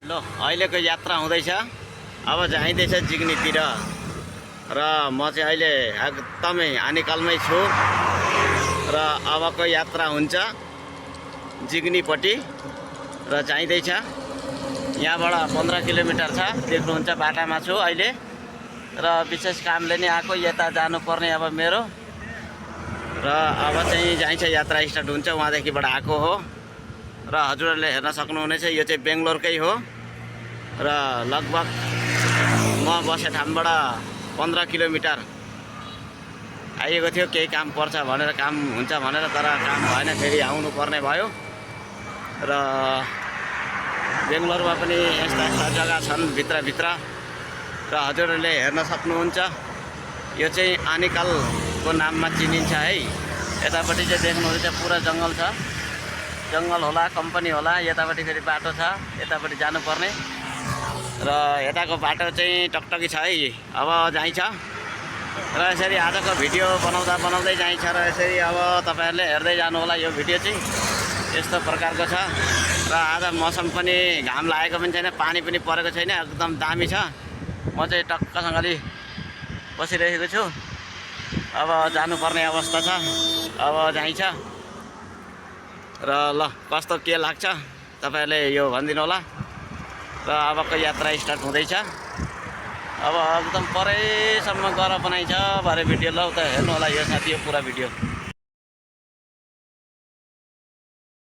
लो अहिलेको यात्रा हुँदैछ। अब जाँदैछ जिग्नीतिर र म चाहिँ अहिले एकदमै आनिकालमै छु र अबको यात्रा हुन्छ जिग्नीपट्टि र जाँदैछ। यहाँबाट 15 किलोमिटर छ, देख्नुहुन्छ बाटामा छु अहिले र विशेष कामले नै आएको यता जानुपर्ने अब मेरो र अब चाहिँ जान्छ यात्रा स्टार्ट हुन्छ। वहाँदेखिबाट आएको हो र हजुरहरूले हेर्न सक्नुहुनेछ यो चाहिँ बेङ्गलोरकै हो र लगभग म बसे ठाउँबाट 15 किलोमिटर आइएको थियो। केही काम पर्छ भनेर, काम हुन्छ भनेर, तर काम भएन, फेरि आउनु पर्ने भयो र बेङ्गलोरमा पनि यस्ता यस्ता जग्गा छन् भित्रभित्र र हजुरहरूले हेर्न सक्नुहुन्छ। यो चाहिँ आनिकालको नाममा चिनिन्छ है। यतापट्टि चाहिँ देख्नुहुन्छ पुरा जङ्गल छ, जङ्गल होला, कम्पनी होला। यतापट्टि फेरि बाटो छ, यतापट्टि जानुपर्ने र यताको बाटो चाहिँ टकटकी छ है। अब जाइन्छ र यसरी आजको भिडियो बनाउँदा बनाउँदै जाइन्छ र यसरी अब तपाईँहरूले हेर्दै जानु होला। यो भिडियो चाहिँ यस्तो प्रकारको छ र आज मौसम पनि घाम लागेको पनि छैन, पानी पनि परेको छैन, एकदम दामी छ। म चाहिँ टक्कसँगले बसिरहेको छु। अब जानुपर्ने अवस्था छ, अब जाइन्छ र ल कस्तो के लाग्छ तपाईँहरूले यो भनिदिनु होला। र अबको यात्रा स्टार्ट हुँदैछ। अब एकदम परैसम्म गएर बनाइन्छ भरे भिडियो। ल त हेर्नु होला यो साथी, यो पुरा भिडियो।